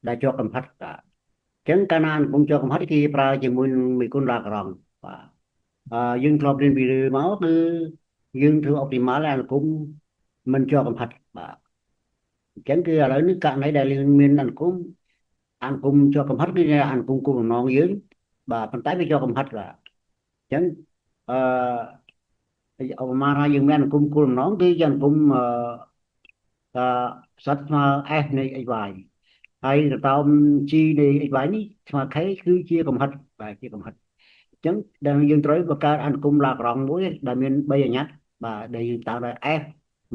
ដែលជាប់កំហិតបាទអញ្ចឹងកាលណាអនុគមជាប់កំហិតគេប្រើជាមួយនឹងមេគុណឡាក្រង់បាទអឺយើងធ្លាប់រៀនពីលើមកគឺយើងធ្វើ optimal អនុគមមិនជាប់កំហិតបាទអញ្ចឹងគឺឥឡូវនេះករណីដែលយើងមានអនុគមជាប់កំហិតគឺអនុគមគោលបំណងយើងបាទប៉ុន្តែវាជាប់កំហិតបាទអញ្ចឹងអឺឧបមាថាយើងមានអនុគមគោលបំណងគឺជាអនុគមអឺសត្វស្មើ f នៃ xy ហើយកតោម g នៃ xy នេះស្មើ k គឺជាកំហិតបាទជាកំហិតអញ្ចឹងដែលយើងត្រូវបង្កើតអនុគមឡាក្រង់មួយដែលមាន3អញ្ញត្តិបាទដែលយើងតាំងដោយ f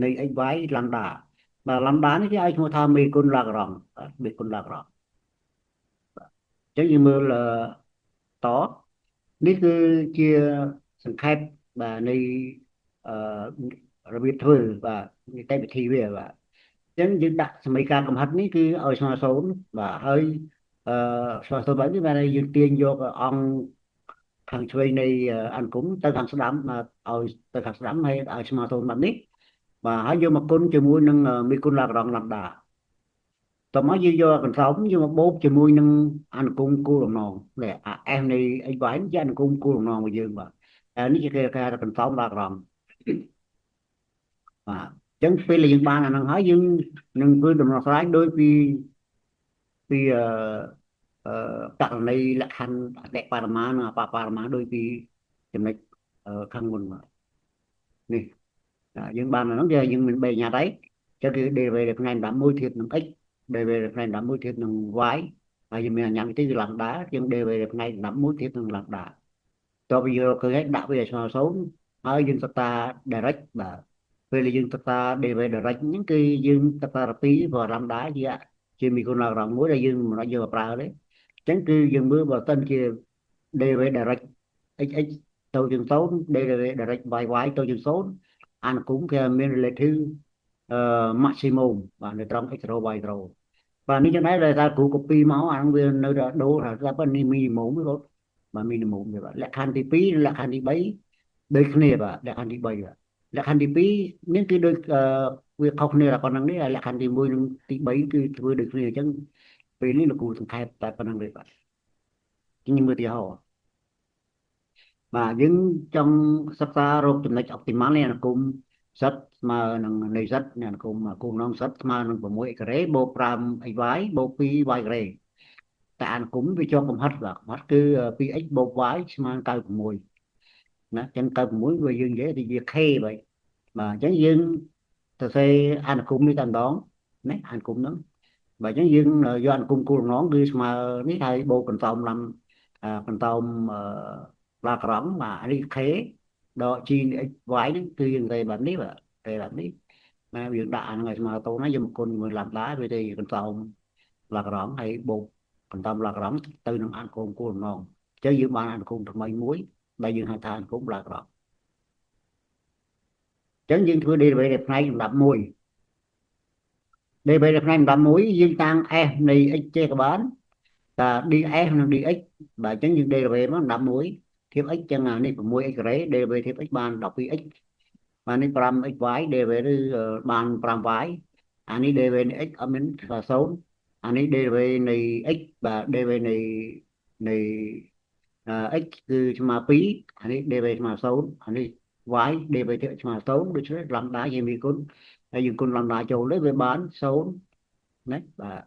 នៃ xy lambda បាទ lambda នេះគេឲ្យឈ្មោះថាមេគុណឡាក្រង់បាទមេគុណឡាក្រង់បាទអញ្ចឹងយើងមើលតនេះគឺជាសង្ខេបបាទនៃអឺរបៀបធ្វើបាទនីតិវិធីវាបាទអញ្ចឹងយើងដាក់សមីការកំហិតនេះគឺឲ្យស្មើ0បាទហើយអឺស្មើ0បែបនេះបានយើងទាញយកអង្គខាងឆ្វេងនៃអនុគមទៅខាងស្ដាំឲ្យទៅខាងស្ដាំហើយឲ្យស្មើ0បែបនេះបាទហើយយកមកគុណជាមួយនឹងមេគុណឡាក្រង់ lambda តមកយើងយកកន្សោមយកមកបូកជាមួយនឹងអនុគមគោលបំណងនេះអា f នៃ xy ជាអនុគមគោលបំណងរបស់យើងបាទហើយនេះជាគេហៅថាកន្សោមឡាក្រង់បាទអញ្ចឹងពេលដែលយើងបានអាហ្នឹងហើយយើងនឹងធ្វើដំណោះស្រាយដោយពីពីអឺអឺករណីលក្ខខណ្ឌអតិបរមានិងអបបរមាដោយពីចំណុចខាងមុនបាទនេះយើងបានអាហ្នឹងយើងមាន3ញត្តិហើយចឹងគឺ derivative ផ្នែក11ធៀបនឹង x derivative ផ្នែក11ធៀបនឹង y ហើយយើងមានអញ្ញត្តិទីគឺ lambda យើង derivative ផ្នែក11ធៀបនឹង lambda តើវាយកឃើញហើយដាក់វាឲ្យស្មើ0ហើយយើងសិក្សា direct បាទពេលដែលយើងសិក្សា derivative direct ហ្នឹងគឺយើងសិក្សា2ព្រោះ lambda ជាមីគុណរងមួយដែលយើងមិនអាចយកមកប្រើទេអញ្ចឹងគឺយើងមើលបើសិនជា derivative direct xx ទៅជាង0 derivative direct yy ទៅជាង0អនុគមគេមាន relative អឺ maximum បាទនៅត្រង់ x0 y0 បាទនេះចឹងដែរដែលថាគ្រូ copy មកអាហ្នឹងវានៅតែដូរថាប៉ុន្តែនេះ minimum ទេបងបាទ minimum ទេបាទលក្ខខណ្ឌទី2និងលក្ខខណ្ឌទី3ដូចគ្នាបាទលក្ខខណ្ឌទី3បាទលក្ខខណ្ឌទី2នេះគឺដូចវាខុសគ្នាតែប៉ុណ្្នឹងនេះលក្ខខណ្ឌទី1និងទី3គឺធ្វើដូចគ្នាអញ្ចឹងពេលនេះលោកគ្រូសង្ខេបតែប៉ុណ្្នឹងទេបាទខ្ញុំមើលទីហោបាទយើងចង់សិក្សារកចំណុច optimal នៃអនុគម z ស្មើនឹងនៃ z នៃអនុគមគោលបំណង z ស្មើនឹង 6x ការ៉េបូក 5xy បូក 2y ការ៉េតែអនុគមវាជាប់កំហិតបាទកំហិតគឺ 2x បូក y ស្មើនឹង96ណាអញ្ចឹង96វាយើងនិយាយទៅជា k បាទបាទអញ្ចឹងយើងទៅសេអនុគមនេះតែម្ដងណាអនុគមហ្នឹងបាទអញ្ចឹងយើងយកអនុគមគោលបំណងគឺស្មើនេះហើយបូកកន្សោមឡាំកន្សោមឡាក្រង់បាទនេះ k ដក g x y ហ្នឹងគឺយើងទេបែបនេះបាទទេបែបនេះណាយើងដាក់អាហ្នឹងឲ្យស្មើតូនណាយើងមកគុណជាមួយ lambda វាទេកន្សោមឡាក្រង់ហើយបូកកន្សោមឡាក្រង់ទៅនឹងអនុគមគោលបំណងអញ្ចឹងយើងបានអនុគមថ្មីមួយដែលយើងហៅថាអនុគមឡាក្រង់អញ្ចឹងយើងធ្វើ derivative ផ្នែកលំដាប់1 derivative ផ្នែកលំដាប់1យើងតាំង f នៃ x ចេះក៏បានតា df និង dx បាទអញ្ចឹងយើង derivative មកលំដាប់1ធៀប x ចឹងអានេះ 6x ការ៉េ derivative x បាន 12x បាទនេះ 5xy derivative បាន 5y អានេះ derivative នៃ x អត់មានស្មើ0អានេះ derivative នៃ x បាទ derivative នៃ x គឺស្មើ2អានេះ derivative ស្មើ0អានេះ y derivative ស្មើ0ដូច្នេះ lambda ជាមីគុណហើយយើងគុណ lambda ចូលទៅវាបាន0ណាបាទ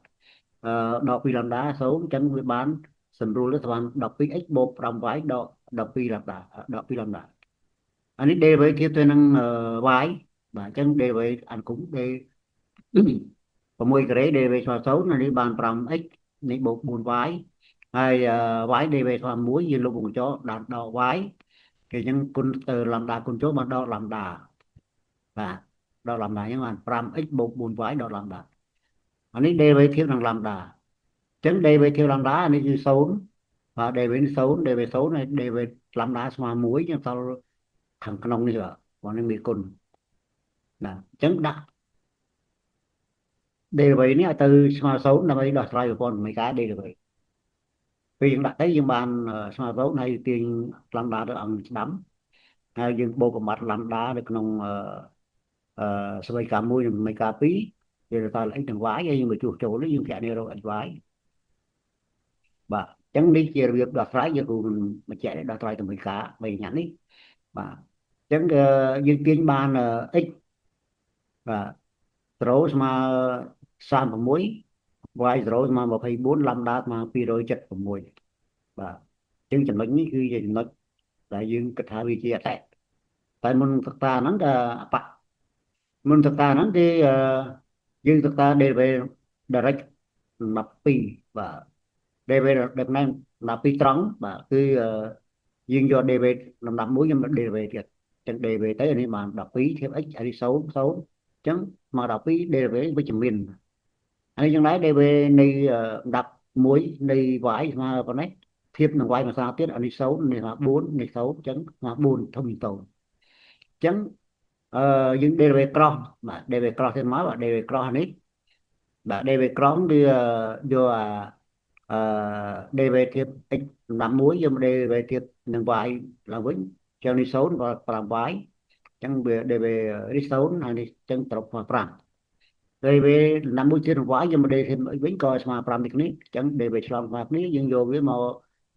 អឺដក2 lambda 0អញ្ចឹងវាបានសម្រួលទៅបាន 12x បូក 5y ដក12 lambda ដក2 lambda អានេះ derivative ទៅនឹង y បាទអញ្ចឹង derivative អនុគម d 6ការ៉េ derivative ស្មើ0អានេះបាន 5x នេះបូក 4y ហើយ y derivative ស្មើ1យើងលុបវងកញ្ចក់ដល់ដក y គេអញ្ចឹងគុណទៅ lambda គុណចូលបានដក lambda បាទដក lambda អញ្ចឹងបាន 5x បូក 4y ដក lambda អានេះ derivative នឹង lambda អញ្ចឹង derivative lambda អានេះគឺ0បាទ derivative 0 derivative 0ហើយ derivative lambda ស្មើ1យើងសល់ខាងក្នុងនេះបាទព្រោះនេះមានគុណណាអញ្ចឹងដាក់ derivative នេះឲ្យទៅស្មើ0ដើម្បីដោះស្រាយប្រព័ន្ធសមីការ derivative ពេលយើងដាក់ទៅយើងបានស្មើ0ហើយទាញ lambda ទៅអង្គស្ដាំហើយយើងបូកកំបត្តិ lambda នៅក្នុងអឺសមីការ1និងសមីការ2វាទៅត x និង y ហើយយើងមកជួសចូលយើងគណនារក x y បាទអញ្ចឹងនេះជារបៀបដោះស្រាយយើងគូបញ្ជាក់ដោះស្រាយតម្រូវការបីញ៉ាំនេះបាទអញ្ចឹងយើងទាញបាន x បាទ0ស្មើ36 y 0ស្មើ24 lambda ស្មើ276បាទអញ្ចឹងចំណុចនេះគឺជាចំណុចដែលយើងគិតថាវាជាអតិតែមុនសិក្សាហ្នឹងក៏អបមុនសិក្សាហ្នឹងគឺយើងសិក្សា derivative direct 12បាទ derivative លំដាប់2ត្រង់បាទគឺយើងយក derivative លំដាប់1ខ្ញុំ derivative ទៀតអញ្ចឹង derivative ទៅនេះបាន12ធៀប x អានេះ0 0អញ្ចឹងមក12 derivative វិជ្ជមានហើយយ៉ាងដែរ derivative នៃលំដាប់1នៃ y ស្មើប៉ុណ្ណេះធៀបនឹង y មួយសារទៀតអានេះ0នេះស្មើ4នេះ0អញ្ចឹងស្មើ4ធំជាង0អញ្ចឹងអឺយើង derivative cross បាទ derivative cross ទៀតមកបាទ derivative cross នេះបាទ derivative cross គឺយកអាអឺ derivative x លំដាប់1យក derivative នឹង y ឡើងវិញចឹងនេះ0ក៏ 5y អញ្ចឹងវា derivative នេះ0ហើយនេះអញ្ចឹងត្រប់5 derivative លំដាប់1ទៀតនឹង y យកមក derivative វិញក៏ស្មើ5នេះគ្នាអញ្ចឹង derivative ឆ្លងស្មើគ្នាយើងយកវាមក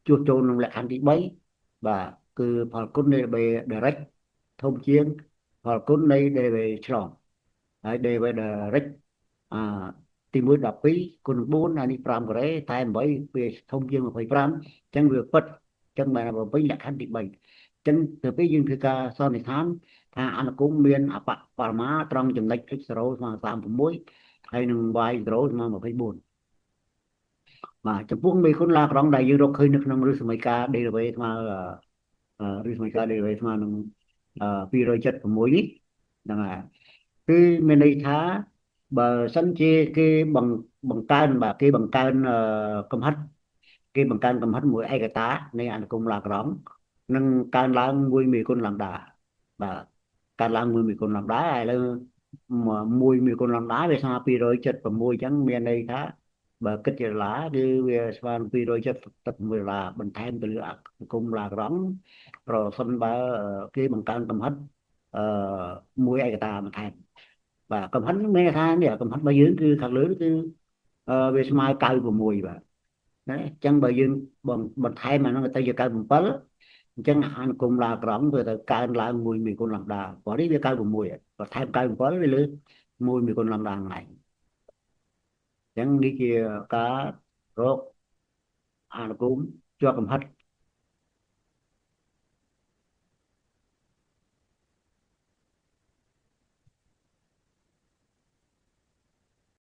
ជួសចូលក្នុងលក្ខខណ្ឌទី3បាទគឺផលគុណនៃ derivative direct ធំជាងផលគុណនៃ derivative ឆ្លងហើយ derivative direct អាទី1 12គុណ4អានេះ5ការ៉េតែ8វាធំជាង25អញ្ចឹងវាពិតអញ្ចឹងបានបំពេញលក្ខខណ្ឌទី3អញ្ចឹងទៅពេលយើងធ្វើការសន្និដ្ឋានថាអនុគមមានអបបរមាត្រង់ចំណុច x0 ស្មើ36ហើយនឹង y0 ស្មើ24បាទចំពោះមេគុណឡាក្រង់ដែលយើងរកឃើញនៅក្នុងឫសមីការ derivative ស្មើឫសមីការ derivative ស្មើនឹង276នេះហ្នឹងហើយគឺមានន័យថាបើសិនជាគេបង្កើនបាទគេបង្កើនកំហិតគេបង្កើនកំហិតមួយឯកតានៃអនុគមឡាក្រង់នឹងកើនឡើងមួយមេគុណឡាំដាបាទកើនឡើងមួយមេគុណឡាំដាឥឡូវមួយមេគុណឡាំដាវាស្មើ276អញ្ចឹងមានន័យថាបើគិតជាដុល្លារគឺវាស្មើនឹង276ដុល្លារបន្ថែមទៅលើអនុគមឡាក្រង់ប្រសិនបើគេបង្កើនកំហិតអឺមួយឯកតាបន្ថែមបាទកំហិតមានន័យថានេះកំហិតរបស់យើងគឺខាងលើគឺវាស្មើ96បាទណាអញ្ចឹងបើយើងបន្ថែមអាហ្នឹងទៅជា97អញ្ចឹងអនុគមឡាក្រង់វាទៅកើនឡើង1មេគុណឡាំដាព្រោះនេះវា96បន្ថែម97វាលើ1មេគុណឡាំដាហ្នឹងឯងអញ្ចឹងនេះជាការរកអនុគមជាប់កំហិត